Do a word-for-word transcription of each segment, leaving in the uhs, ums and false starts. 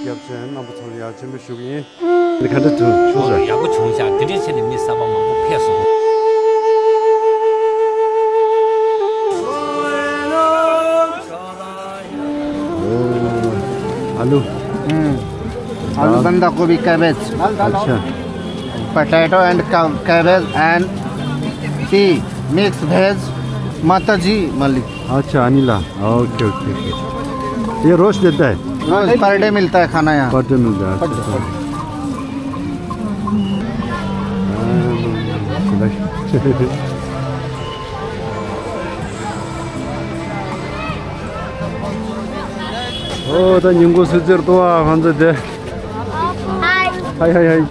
སྐྱབས་ཆེན་རྣམ་པ་ཚོ་ལ་ཡང་སྤྱན་འབུལ་ཞུ་གི་ཡིན། འདི་ག་འདྲ་བྱུང་བྱུང་ཟེར། ཡག་པོ་བྱུང་ཤག་དེ་འདྲའི་ཆེད་ནས་མི་གསར་པ་མང་པོ་ཕེབས་སོང་། ཨ་ལུ། ཨུམ། ཨ་ལུ། བནྡ་ཀོ་བི། ཀེ་བེཇ། ཨ་ཆ། Potato and cabbage and tea, mix veg, माता जी मलिक। अच्छा, Anila. Okay, okay, okay. ये रोज देता है? रोज, पर डे मिलता है खाना यहाँ। पर डे मिलता है, अच्छा। ཨོ་ད་ཉིན་གུང་གསོལ་ཚིགས་གཏོང་བ་ང་ཚོ་དེ། ཧའི། ཧའི་ཧའི་ཧའི།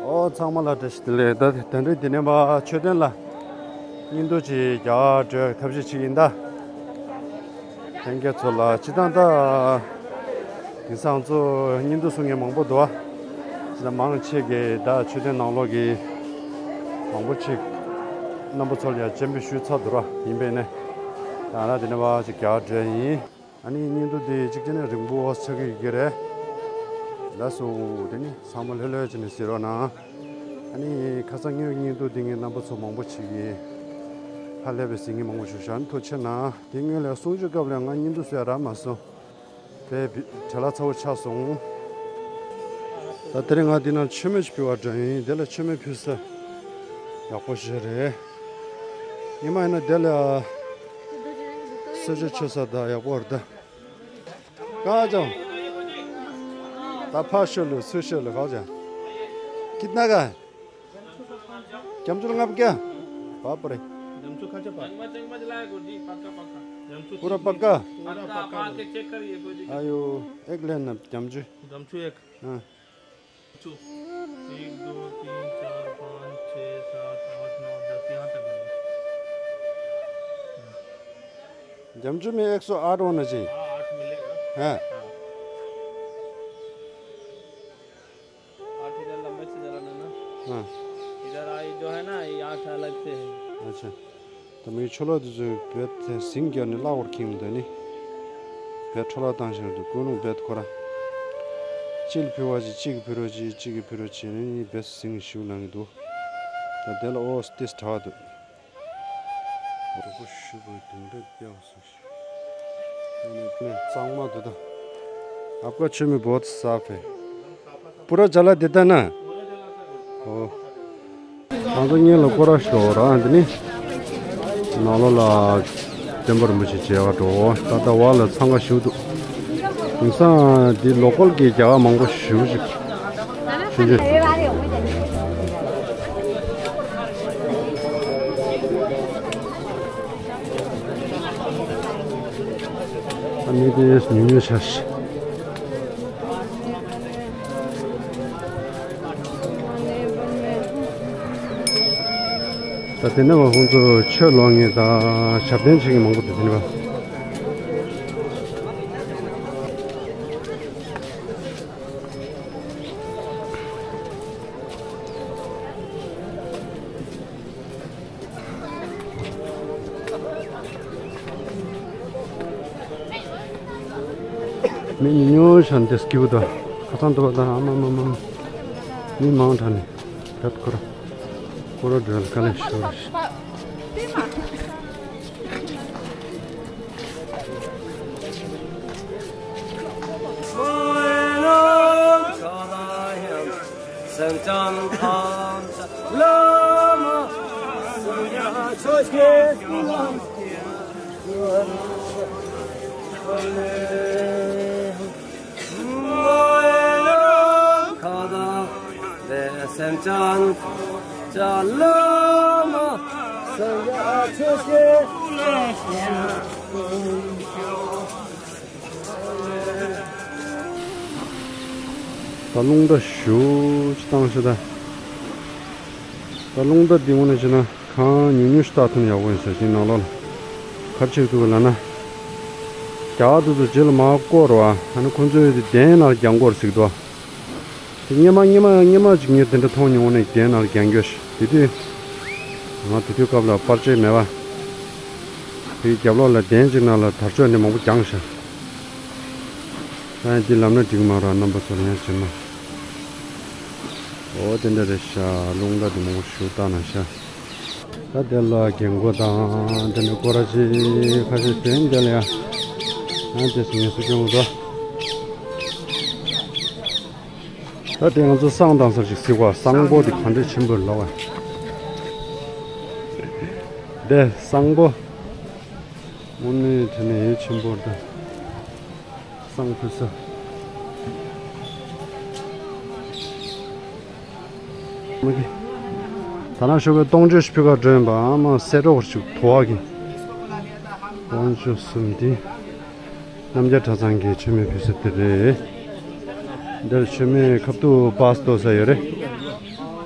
ཨོ་ཚང་མ་ལ་བཀྲ་ཤིས་བདེ་ལེགས། ད་ད་རེས་འདི་ནས་མ་མཆོད་རྟེན་ལ་བརྙན་ཐུང་ཅིག་རྒྱག་འགྲོའི་ཐབས་ཤེས་བྱེད་ཀྱི་ཡིན་ད། ལྷན་རྒྱས་ཚོ་ལ་སྤྱིར་བཏང་ད་དེང་སང་ཚོ་བརྙན་ཐུང་བཟོ་མཁན་མང་པོ་འདུག་ཨ། སྤྱིར་བཏང་མང་ཆེ་གིས་ད་མཆོད་རྟེན་ནང་ལོགས་ཀྱི་མང་པོ་ཅིག་རྣམ་པ་ཚོ་ལ་ཡང་སྤྱན་འབུལ་ཞུས་ཚར་འདུག་ར། ཡིན་པས་ནས་ད་ང་རང་དེ་ནས་ཕར་ཅིག་རྒྱག་འགྲོ་ཡིན། ཨ་ནི་བརྙན་ཐུང་འདི་གཅིག་བྱས་ན་རིང་པོ་ཆགས་ཀྱི་ཡོད་ཀྱི་རེད། ལགས་སོ། དེ་ནི་ཚང་མ་ལྷོད་ལྷོད་བྱས་ནས་གཟིགས་རོགས་གནང་། ཨ་ནི་ཁ་སང་ངའི་བརྙན་ཐུང་འདི་ངའི་རྣམ་པ་ཚོ་མང་པོ་ཞིག་གིས་ཧ་ལས་པའི་གཟིགས་མཁན་མང་པོ་བྱུང་ཤག་ཨ་ནི་ཐུགས་རྗེ་ཆེ་གནང་། དེ་སྔོན་ལ་གསུང་ཆོས་སྐབས་ལ་ང་བརྙན་ཐུང་བཟོ་ཡ་རག་མ་སོང་། དཔེ་བྲེལ་བ་ཚ་བོ་ཆགས་སོང་། ད་དེ་རིང་ང་འདི་ནང་མཆོད་མེ་ཞིག་ཕུལ་བར་འགྲོ་ཡིན། དེ་ལ་མཆོད་མེ་ཕུལ་ས་ཡག་པོ་ཞིག་རེད། ཉི་མ་ཡིན་ན་དེ་ལ་གསོལ་ཇ་མཆོད་ས་དང་ཡག་པོ་རེད་ད། कहाँ जाऊँ? ད་ཕར་ཤོད་ལུ་ཚུར་ཤོད་ལུ་ཁག་ཅན། कितना का है? जमचू ལྔ་བརྒྱ། बाप रे। जमचू खर्च पर। पूरा पक्का? पूरा पक्का। आके चेक करिए, कोई दिक्कत। आयो, एक लेना जमचू। जमचू एक। हाँ। एक, दो, तीन, चार, पाँच, छः, सात, आठ, नौ, दस, यहाँ तक है। जमचू में एक सौ आठ होना चाहिए। हाँ, आठ मिलेगा। हाँ। हाँ। आठ इधर लंबे से जरा ना। हाँ। इधर आई जो है ना, ये आठ अलग से है। अच्छा। ད་མི་ཆུ་ལོག་དེ་ཚོས་བེད་དེ་ཟིང་རྒྱབ་ནས་བརླག་པར་ཁྱིམ་དུ་ནི་བེད་འཕྲོ་བརླག་བཏང་བཞིན་འདུག་ཀུན་སློང་བེད་ཁོ་ར། གཅིག་ལ་ཕུལ་བ་ཅིག་གཅིག་གིས་ཕུལ་རོགས་གྱིས། གཅིག་གིས་ཕུལ་རོགས་བྱས་ནས་བེད་ཟིང་ཞུགས་གནང་གི་འདུག་ད་དེ་ལ་ཨོ་སྟེས་གྲགས་འདུག་རོགས་པ་ཞུ་དགོས་དུང་འདྲ་བརྒྱབ་སོང་ཞིག་ཨ་ནི་གཙང་མ་འདུག་ད། आपका छवि बहुत साफ है। पूरा जला देता ना? ཨོ། ང་ཚོ་སྔོན་ལ་སྐོར་ར་ཞོག་ར་འདི་ནི། ནང་ལོགས་ལ་སྟོན་པ་རིན་པོ་ཆེ་མཇལ་བར་འགྲོ། ད་ལྟ་བར་ལ་འཚང་ཁ་ཞུགས་འདུག་དེང་སང་འདི་ལོ་ཀལ་གྱི་རྒྱ་གར་མང་པོ་ཞུགས་ཤིག་ཆུང་ཆུང་ཞུགས་འདུག་ཨ་ནི་དེ་ཉུང་ཉུང་ཆགས་ཤིག་ད་དེ་ནས་བ་ཁོང་ཚོ་ཆོས་ལོག་མཁན་དང་ཞབས་བརྟན་བྱེད་མཁན་མང་པོ་འདུག་དེ་ནས་བ། མི་ཉུང་ཉུང་ཞིག་འདི་སྐྱིད་པོ་འདུག་ཁ་སང་འདུག་པ་དང་ཨ་མ་མ་མ་མ། མི་མང་དྲགས་ནས་ད་ཁོ་ར་ཁོ་ར་འགྲོ་ཡ་དཀའ་ལས་ཤོར་རེད། ད་རླུང་རྟ་ཞུ་ཅི་བཏང་ཤི་ད། ད་རླུང་རྟ་འདི་ངོ་ནས་བྱས་ན་གང་ཉུང་ཉུང་ཞིག་བཏགས་ཐུབ་ན་ཡག་པོ་ཡིན་ཟེར་ཅིག་ནང་ལོགས་ལ་གར་ཆེར་འདུག་ལབ་ན། རྒྱ་གར་དེ་ཚོ་རྗེས་ལ་མར་བསྐོར་བ། ཨ་ནི་ཁོང་ཚོས་དེ་གདན་ནང་ལ་བརྒྱངས་བསྐོར་ཟེར་གྱི་འདུག་དེ་སྔོན་མ་སྔོན་མ་སྔོན་མ་ཅིག་ངས་དེ་འདྲ་མཐོང་མྱོང་བ་ནས་གདན་ནང་ལ་བརྒྱངས་རྒྱུ་ཞིག་དེ་དུས་ང་དེ་དུས་སྐབས་ལ་པར་ཆས་མེད་པ། དེའི་རྒྱབ་ལོགས་ལ་གདན་ཅིག་ནང་ལ་དར་ལྕོག་འདི་མང་པོ་བརྒྱངས་ཤག་ཨ་འདི་ལབ་ན་འགྲིག་མ་རེད། རྣམ་པ་ཚོ་ལ་ཡང་བྱེད་མ། འོ་དེ་འདྲ་རེད་ཤག་རླུང་རྟ་འདི་མང་པོ་ཞིག་བཏང་ན་ཤག་ད་དེ་ལ་རྒན་གོག་དང་དེ་ནས་སྐོར་ར་ཅིག་ཁ་ཤས་ཕན་དེ་ལ་ཡ། ཨ་དེ་སུ་ངལ་གསོ་སྐྱོན་གོ་ད། ད་དེ་ང་ཚོ་བསང་བཏང་ས་ཞིག་གཟིགས་པ། བསང་པོ་དེ་ག་འདྲ་ཆེན་པོ་ལབ་པ། དེ་བསང་པོ། དངོས་གནས་དྲང་གནས་ཡིད་ཆེས་པོ་རེད་ད། བསང་ཕུལ་ས། མ་གི། ད་ནང་ཞོགས་པའི་སྟོང་མཆོད་ཕུལ་ག་འགྲོ་ཡིན་པ། ཨ་མ་གསལ་སྒྲོག་ཞིག་དུ་བ་གི། སྟོང་མཆོད་གསུམ་འདི། རྣམ་རྒྱལ་གྲྭ་ཚང་གི་མཆོད་མེ་ཕུལ་ས་དེ་རེད། འདིར་མཆོད་མེ་ཁབ་ཏུ་པཱས་ཏོ་ས་ཡོད་རེད།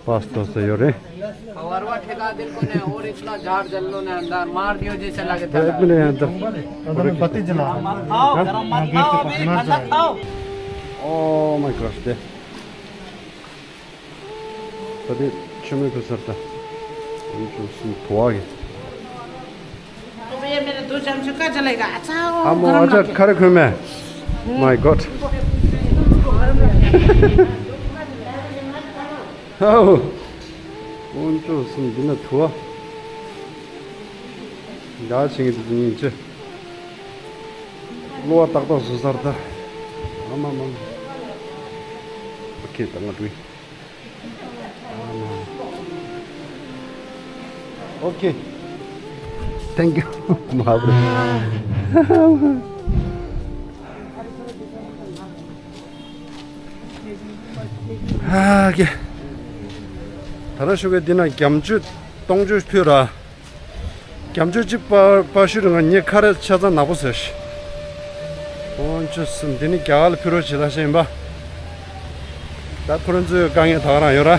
པཱས་ཏོ་ས་ཡོད་རེད། और इतना झाड़ जल लो ना अंदर, मार दियो जैसे लगे था। एक मिनट अंदर। अंदर में बत्ती जला। हाँ? हाँ, गेट के पास, नजर आए। Oh my gosh, दे। ད་དེ་མཆོད་མེ་ཕུལ་ས་རེད་ད། དེ་ཚོ་སུ་དུ་བ་གི། तो भैया, मेरे दो चमचे का जलेगा। अच्छा, वो हाँ, वो गरम अच्छा, रखे। खरे खुई में। My God। ཨའོ། དཀོན་མཆོག་གསུམ། འདི་ན་དུ་བ། ཡ་ཆིང་གི་དུ་ཉིན་ཅི། གློ་བ་ཏག་ཏག་བཟོ་ས་རེད་ད། ཨ་མ་མ། ཨོ་ཁེ། ད་ང་འགྲོ་ཡིན། ཨོ་ཁེ། Thank you. མ་བུ། ཨ་ཀེ། ད་ར་ཞོགས་ཀས་འདི་ན་རྒྱ་མཆོད་སྟོང་མཆོད་ཕུལ་ར། རྒྱ་མཆོད་གཅིག་པ་པ་ཤུ་རུ་ང་ངའི་ཁ་རས་ཆ་ཚང་ནག་པོ་བཟོས་ཤག་དཀོན་མཆོག་གསུམ། འདི་ནི་རྒྱ་གར་ལ་ཕུལ་རོགས་བྱེད་ལ་ཤེས་ཡིན་པ། ད་ཁོ་རང་ཚོའི་དཀའ་ངལ་ད་ག་རང་ཡོད་ར།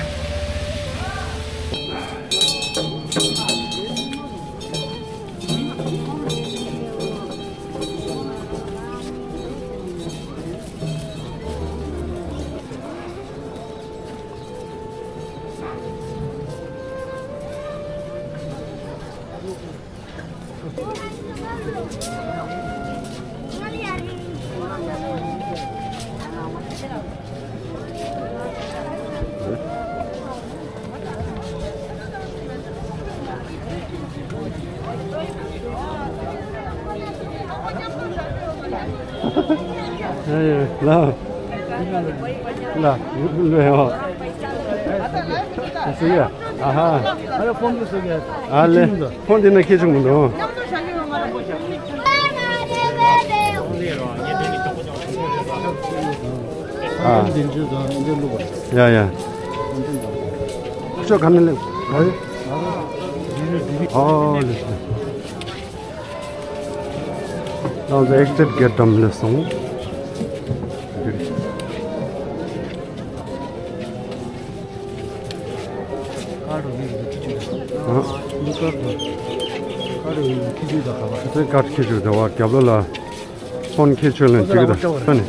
ལ། ལ། ལ། ཡོ། ཨ་ཧ། ཨ་ལེ། ཕོན་དེ་ནས་ཁྱེར་བྱུང་མི་འདུག་ཨ་ལེ། ཕོན་དེ་ནས་ཁྱེར་བྱུང་མི་འདུག་ཨ། ཡ་ཡ། ཁྱོད་ག་ནས་སླེབས། ཨོ་ལེ། ད་ང་ཚོ་ཨེག་སིཊ་གེ་ཊི་འགྲམ་སླེབས་སོང་། ཨ། ཀར་ཁྱེར་བྱུང་ད་བ། རྒྱབ་ལོགས་ལ་ཕོན་ཁྱེར་བྱུང་ལ་འགྲིག་གི་ད་ནི།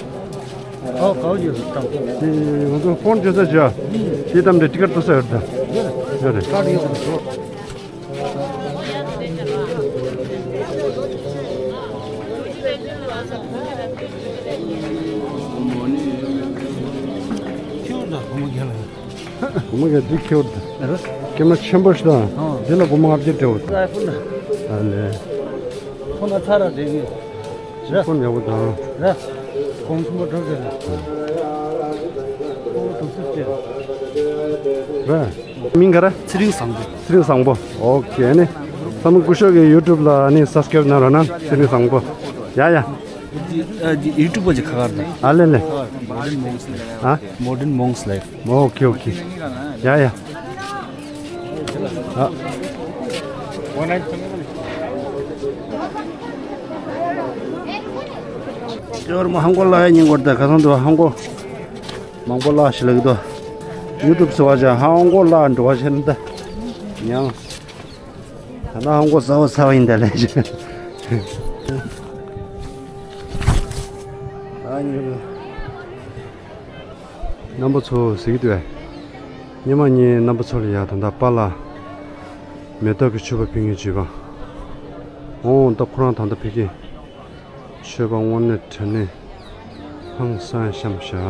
ཨོ་གའོ་ཡོད་ཀྲང་། དེ་ང་ཚོ་ཕོན་བྱེད་ས་བྱ། དེ་ཙམ་དེ་ཊི་ཀེ་ཊི་ཏོ་ས་ཡོད་ད། ཡོད་རེད། ཀར་ཡོད་རེད། ཁྱེར་ད་བུ་མོ་རྒན་ལ། བུ་མོ་རྒན་འདི་ཁྱེར་ད། ཨ་རེད། སྐྱེས་མ་ཆེན་པོ་ཞིག་དང་། ཨོ། འདི་ལ་སྒོར་མོ་ལྔ་བརྒྱ་སྤྲད་འོ་ད། ཨའི་ཕོན་ད། ཨ་ལེ། ཁོ་ན་ཚར་ར་དེ་གི། རེད། ཕོན་ཡག་པོ་དང་། རེད། གོང་གསུམ་པོ་འགྲོ་གི་རེད། ཁོ་དུ་སུ་སྐྱེ། རེད། མིང་ག་རེ། ཚེ་རིང་བཟང་པོ། ཚེ་རིང་བཟང་པོ། ཨོ་ཁེ་ནི། ཚང་མ་སྐུ་ཞབས་ཀྱི་ཡུ་ཊུབ་ལ་ནི་སབ་སི་ཀེ་རེབ་གནང་རོགས་གནང་། ཚེ་རིང་བཟང་པོ། ཡ་ཡ། ཡུ་ཊུབ་པ་ཅིག་ཁ་ཁར་དང་། ཨ་ལེ་ལེ། Modern Monks Life། ཨ། Modern Monks Life། ཨོ་ཁེ་ཨོ་ཁེ། ཡ་ཡ། ཨ། ཡོར་མ་ཧང་གོ་ལ་ཡ་ཉིན་གོར་ད་ཁ་སང་དུ་ཧང་གོ་མང་པོ་ལ་ཞི་ལ་གི་དོ། ཡུ་ཊུབ་སི་བ་ཅ་ཧང་གོ་ལ་འགྲོ་བ་ཆེན་ད་ཉང་། ད་ན་ཧང་གོ་ས་བ་ས་བ་ཡིན་ད་ལེ། རྣམ་པ་ཚོ་གཟིགས་འདུག་གས། སྔོན་མ་ངས་རྣམ་པ་ཚོ་ལ་ཡ་ད་ལྟ་པཱ་ལགས་མེ་ཏོག་གི་མཆོད་པ་ཕུལ་མཁན་བྱས་པ། འོང་ད་ཁོ་རང་ད་ལྟ་ཕ་གིར་མཆོད་པ་དངོས་གནས་དྲང་གནས་ཧང་སང་བཤམས་བཞག་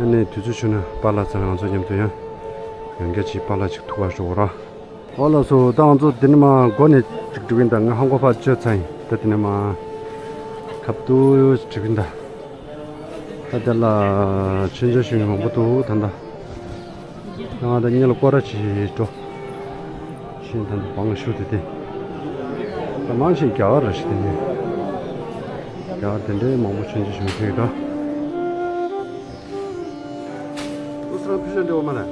ཨ་ནི་དུས་ཚོད་བྱུང་ན་པཱ་ལགས་ཚོ་ང་ཚོ་མཉམ་དུ་ཡང་ཡང་བསྐྱར་ཅིག་པཱ་ལགས་ཅིག་ཐུག་པར་ཤོག་ར། ཨོ་ལགས་སོ། ད་ང་ཚོ་འདི་ནས་མར་སྒོ་ནས་ཅིག་འགྲོ་གིན་གདའ། ང་ཧང་གོ་ཕར་བཅད་ཚར་ཡིན། ད་འདི་ནས་མར་ཁ་ཐུག་འགྲོ་གིན་གདའ། ད་དེ་ལ་མཆོད་མཇལ་ཞུ་མཁན་མང་པོ་འདུག་ད་ལྟ། ང་ད་གཉིས་ལ་སྐོར་ར་ཅིག་འགྲོ། ཤིང་ད་ལྟ་བང་ཤུ་དེ་དེ། ད་མང་ཆེ་རྒྱ་གར་ར་ཞིག་དེ་ནས། རྒྱ་གར་དེ་འདྲའི་མང་པོ་མཆོད་མཇལ་ཞུ་མཁན་ཡོད་ད། ཨུ་སུ་རང་ཕི་ཤ་འདྲ་བ་མ་རེད།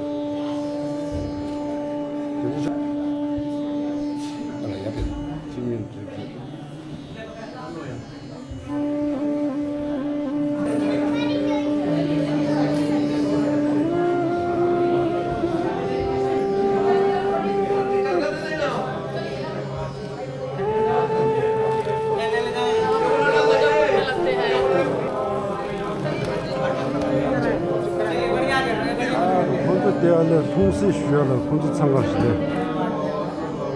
དེ་ཚོ་ཆ། ཨ་ལ་ཡ་པེ་ཅི་མིན་དེ་དེ། ཁོང་ཚོ་དེ་ཨ་ལས་ལྷུང་བཟེད་ཞུ་ཡ་ལ་ཁོང་ཚོ་འཚང་ཁ་ཞིག་རེད།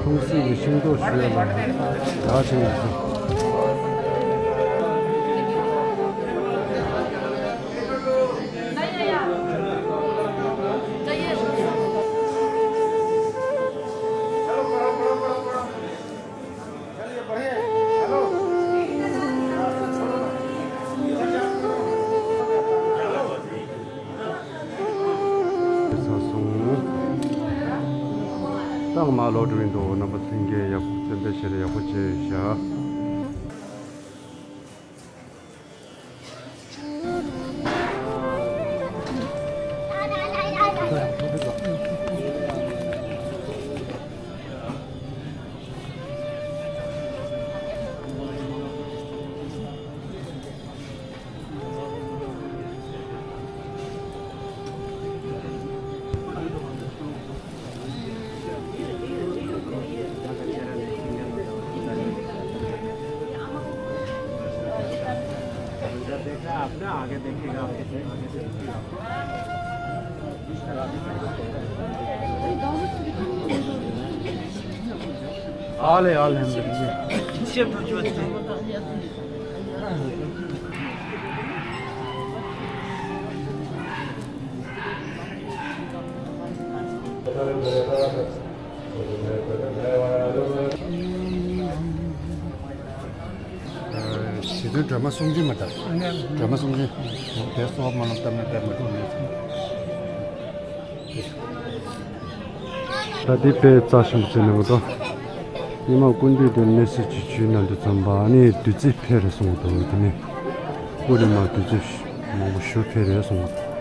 ལྷུང་བཟེད་ཀྱི་ཤིང་ཏོག་ཞུ་ཡ་ལ་ཡག་ཆེན་ཡོད་ཚོད། ས་སོང་། ད་ང་མར་ལོག་འགྲོ་ཡིན་འདུག་རྣམ་པ་ཚོས་འགན་ཡག་པོ་བཙན་པས་བྱས་ཏེ་ཡག་པོ་བྱས་བཞག་ཞི་དུལ་སྒྲོལ་མ་གསུང་འདི་མ་གཏོགས། སྒྲོལ་མ་གསུང་འདི་དེ་སོགས་མ་ལམ་བཏབ་ན་བསྡད་མ་ཐུབ་ནས། ད་འདི་དཔེ་རྩ་ཆེན་པོ་བྱས་ནས་མ་གཏོགས། སྔོན་མ་སྐུ་མདུན་དུ་གནས་ཚུལ་ཅིག་ཞུས་ན་འདི་ཙམ་པ་ནི་བདུད་རྩི་འཕེལ་རེད་གསུངས་འདུག་དེ་ནས་སྐུ་རིམ་མ་བདུད་རྩི་མང་པོ་ཞུ་འཕེལ་རེད་གསུངས་འདུག་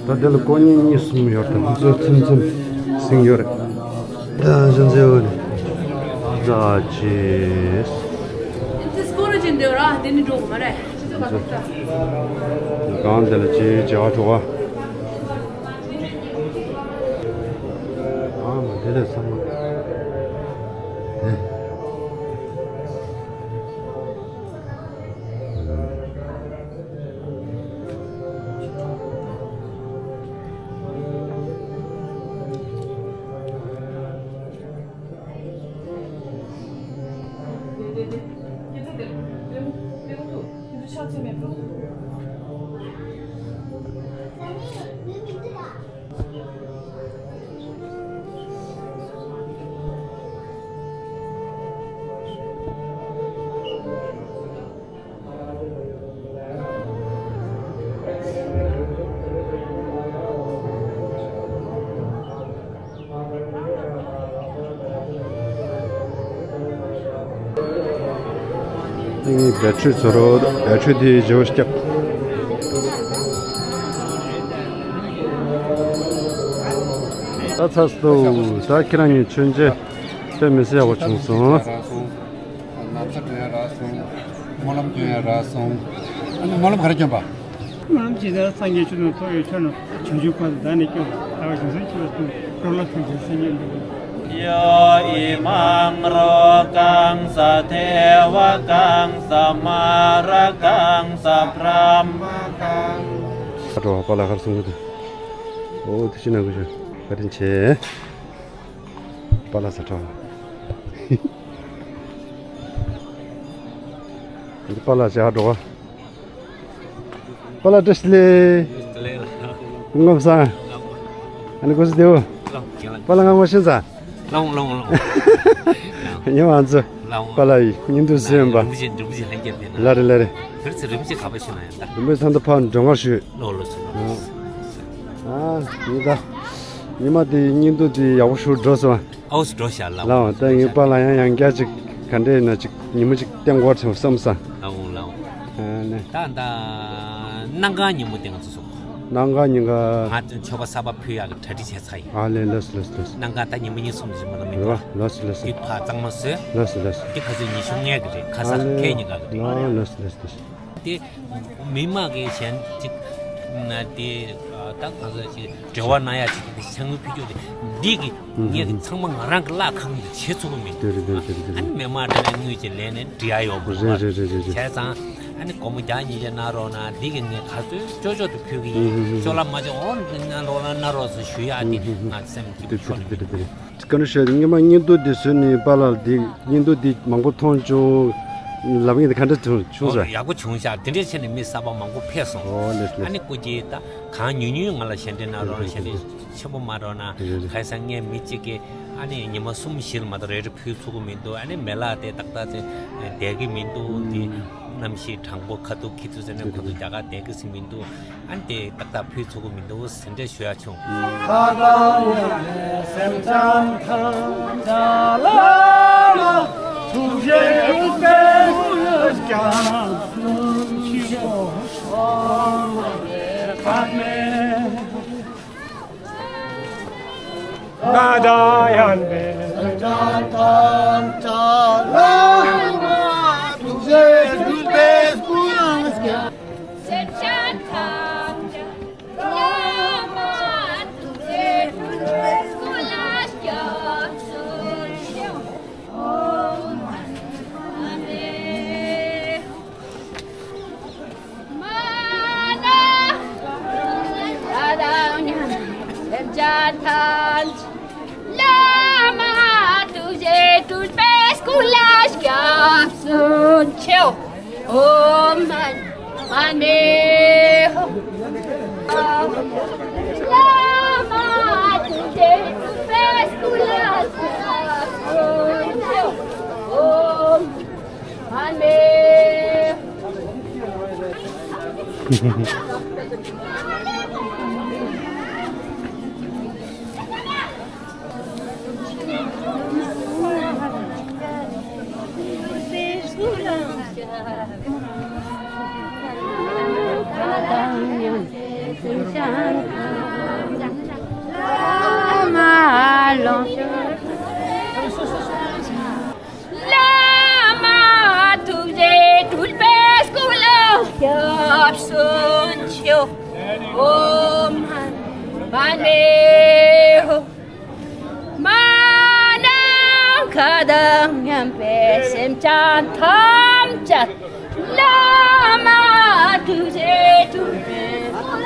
ད་དེ་ལ་དཀོན་གཉེར་གཉིས་གསུམ་ཡོད་དང་དེ་ཚོ་ཚུན་ཚུན་ཟིན་ཡོད་རེད། ད་གཞི་འཛིན་འོ་ནི་ཛ་ཅེས། གང་དེ་ལ་ཅེས་བྱ་བ་འགྲོ་བ། ཨ་མ་དེ་ལས་ཚང་མ། ངའི་བེ་ཊི་རི་ཚོར་རོ། བེ་ཊི་རི་དེ་བཞི་བོ་སྐྱག་ད་ཚར་སོང་། ད་ཁྱེད་རང་གཉིས་མཆོད་མཇལ་དཔེ་མི་སྲིད་ཡག་པོ་བྱུང་སོང་། ན་ཚ་སྐྱོན་ཡ་རག་སོང་། སྨོན་ལམ་སྐྱོན་ཡ་རག་སོང་། ཨ་ནི་སྨོན་ལམ་ག་རེ་སྐྱོན་པ། སྨོན་ལམ་ཇི་ལྟར་སངས་རྒྱས་ཆོས་དང་ཐོབ་ཡོད་ཆོས་རྣམས། བྱང་ཆུབ་བར་དུ་བདག་ནི་སྐྱོབ་པ། ལྟ་བ་རྒྱུ་མཚན་ཆེ་བ་གསུམ། འགྲོ་ལ་ཐམས་ཅད་སངས་རྒྱས་འགྲུབ་པ། ཡོ་ཨི་མང་རོ་ཀཾ་ས་དེ་ཝ་ཀཾ་ས་མ་ར་ཀཾ་ས་བྷྲ་མ་ཀཾ། ཨ་འགྲོ་བ་པཱ་ལགས་གར་སོང་གི་འདུག་ཨོ་དེ་ཤི་ན་གུ་ཤ་བཀའ་དྲིན་ཆེ། པཱ་ལགས་ས་ཁྲ་བ། འདི་པཱ་ལགས་ཤ་འགྲོ་བ། པཱ་ལགས་བཀྲ་ཤིས་བདེ་ལེགས། བདེ་ལེགས། སྐུ་ཁམས་བཟང་། ཨ་ནི་སྐུ་གཟུགས་བདེ་པོ། པཱ་ལགས་ང་ངོ་ཤེས་ས། ལོང་ལོང་ལོང་། ཡང་ང་ཚོ་ལོང་། པཱ་ལགས་ཡི་བསྙེན་སྡུག་གསོལ་བ། རིན་པོ་ཆེ་རིན་པོ་ཆེ་ལྷན་རྒྱས་པས་ན། ལ་རེ་ལ་རེ། དེར་ཚེ་རིན་པོ་ཆེ་ག་པར་ཞུ་ན་ཡང་ད། རིན་པོ་ཆེ་ད་ལྟ་ཕར་མགྲོན་ཁང་ཞུས། ལོ་ལོ་སུ་ལོ། ཨ་ཡིན་ད། ཉི་མ་དེ་བསྙེན་སྡུག་དེ་ཡག་པོ་ཞུ་འགྲོ་སོང་། ཨའུ་སི་འགྲོ་ཤག་ལགས། ལགས་ད་ངའི་པཱ་ལགས་ཡང་ཡང་བསྐྱར་ཅིག་ག་འདྲས་ཡིན་ན་ཅིག་ཉིན་མོ་ཅིག་བསྟན་དགོས་བྱུང་བསམ་ས། ལགས་འོང་ལགས་འོང་། ཨ་ནི། ད་ད་གནམ་གང་ཉིན་མོ་དེ་ང་ཚོ་སོང་། གནམ་གང་ཉིན་ག་ང་ཚོ་ཆོ་ག་གསར་པ་ཕུལ་ཡག་གི་གྲ་སྒྲིག་བྱས་ཚར་ཡིན། ཨ་ལས་ལགས་སོ་ལགས་སོ་ལགས་སོ། གནམ་གང་ད་ཉིན་མོ་གཉིས་གསུམ་རེ་མ་གཏོགས་མི་འདུག་རེད་བ་ལགས་སོ་ལགས་སོ། འདི་ཕར་གཙང་མ་བཟོས། ལགས་སོ་ལགས་སོ། འདི་ཁ་སང་ཉི་ཤུ་ལྔ་གི་རེད། ཁ་སང་ཁལ་གཉིས་ཀ་གི་རེད། ལགས་ལགས་སོ་ལགས་སོ། དེ་མི་མང་གི་གཞན་ཅིག་ན་དེ་ད་གང་ཟེར་ཅིག་འབྲེལ་བ་གནང་ཡ་ཅིག་དེ་ཤ་དངུལ་ཕུལ་རྒྱུ་དེ་འདི་གི་ངས་གི་ཚང་མ་ང་རང་གི་བླ་ཁང་དུ་བྱེད་ཚུགས་ཀྱི་མི་འདུག་དེ་རེད་དེ་རེད་དེ་རེད། ཨ་ནི་མི་མང་དེ་ནས་དངུལ་ཅིག་ལེན་ནས་འབྲི་ཡ་ཡོད་པ་རེད་རེད་རེད་རེད། བྱས་ཙང་ཨ་ནི་སྒོར་མོ་བརྒྱ་ཉིས་བརྒྱ་གནང་རོགས་གནང་། འདི་གི་ངས་ག་ཚོད་ལྕོག་ལྕོག་ཏུ་ཕུལ་གི་ཡིན། ཅོག་ལ་མ་ཅོག་འོ་གནང་རོགས་གནང་གནང་རོགས་ཟེར་ཞུ་ཡ་དེ་ང་སེམས་ཀྱི་ཕྱོགས་ནས་མི་འདུག་བཀའ་དྲིན་ཆེ། སྔོན་མ་བསྙེན་སྡུག་འདི་བཟོས་ནས་པཱ་ལགས་འདི་བསྙེན་སྡུག་འདི་མང་པོ་མཐོང་བྱུང་ལབ་མཁན་འདི་ག་འདྲ་བྱུང་བྱུང་ཨོ་ས། ཡག་པོ་བྱུང་ཤག་དེ་འདྲའི་ཆེད་ནས་མི་གསར་པ་མང་པོ་ཕེབས་སོང་། ཨོ་ལེ་ལེ། ཨ་ནི་སྐུ་མཁྱེན་ད་གང་ཉུང་ཉུང་ང་ལ་ཞལ་འདྲེན་གནང་རོགས་གནང་། ཞལ་འདྲེན་ཆེན་པོ་མ་རོགས་གནང་། ལེ་ལེ། ག་ས་ངས་མི་གཅིག་གིས་ཨ་ནི་ཉི་མ་གསུམ་བཞིར་མ་གཏོགས་རེ་རེ་ཕུལ་ཚུགས་ཀྱི་མི་འདུག་ཨ་ནི་མེ་ལག་དེ་ཏག་ཏག་ཅིག་བསྡད་ཀྱི་མི་འདུག་འདི་གནམ་གཤིས་གྲང་པོ་ཁ་ཐུག་ཁྱི་ཐུག་ཟེར་ནས་ཁོ་ཚོ་རྒྱ་གར་བསྡད་ཀྱི་ཟིན་མི་འདུག་ཨ་ནི་དེ་ཏག་ཏག་ཕུལ་ཚུགས་ཀྱི་མི་འདུག་ཟེར་འདྲ་ཞུ་ཡ་བྱུང་། ཁ་དང་ཡང་ནས་སེམས་ཅན་ཐམས་ཅད་ལ་ཐུགས་རྗེ་སྒྲུབ་པའི་སྐུ་ལ་སྐྱབས་སུ་མཆིའོ། ཨོཾ་ཨ་ནེ། ང་དང་ཡང་ནས་སེམས་ཅན་ཐམས་ཅད་ལ་ཐུགས་རྗེ་སྒྲུབ་པའི་སྐུ་ལ་སྐྱབས། སེམས་ཅན་ཐམས་ཅད་བླ་མ་ཐུགས་རྗེ་སྒྲུབ་པའི་སྐུ་ལ་སྐྱབས་སུ་མཆིའོ། ཨོཾ་ཨ་ནེ། མ་ན་ད་དང་སེམས་ཅན་ཐམས་ཅད་བླ་མ་ཐུགས་རྗེ་སྒྲུབ་པའི་སྐུ་ལ་སྐྱབས་སུ་མཆིའོ། ཨོཾ་ཨ་ནེ་ཧོ། བླ་མ་ཐུགས་རྗེ་སྒྲུབ་པའི་སྐུ་ལ་སྐྱབས་སུ་མཆིའོ། ཨོཾ་ཨ་ནེ། བླ་མ་ཐུགས་རྗེ་སྒྲུབ་པའི་སྐུ་ལ་སྐྱབས་སུ་མཆིའོ། ཨོཾ་ཨ་ནེ་ཧོ། མ་ནམ་མཁའ་དང་མཉམ་པའི་སེམས་ཅན་ཐམས་ཅད་བླ་མ་ཐུགས་རྗེ་སྒྲུབ་པའི་སྐུ་ལ་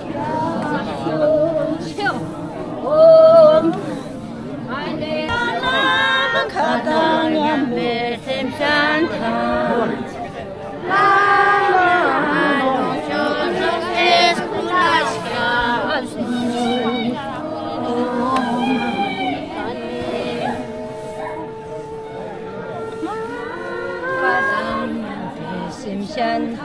སྐྱབས་སུ་མཆིའོ། ཨོཾ་ཨ་ནེ། མ་ནམ་མཁའ་དང་མཉམ་པའི་སེམས་ཅན་ཐམས་ཅད།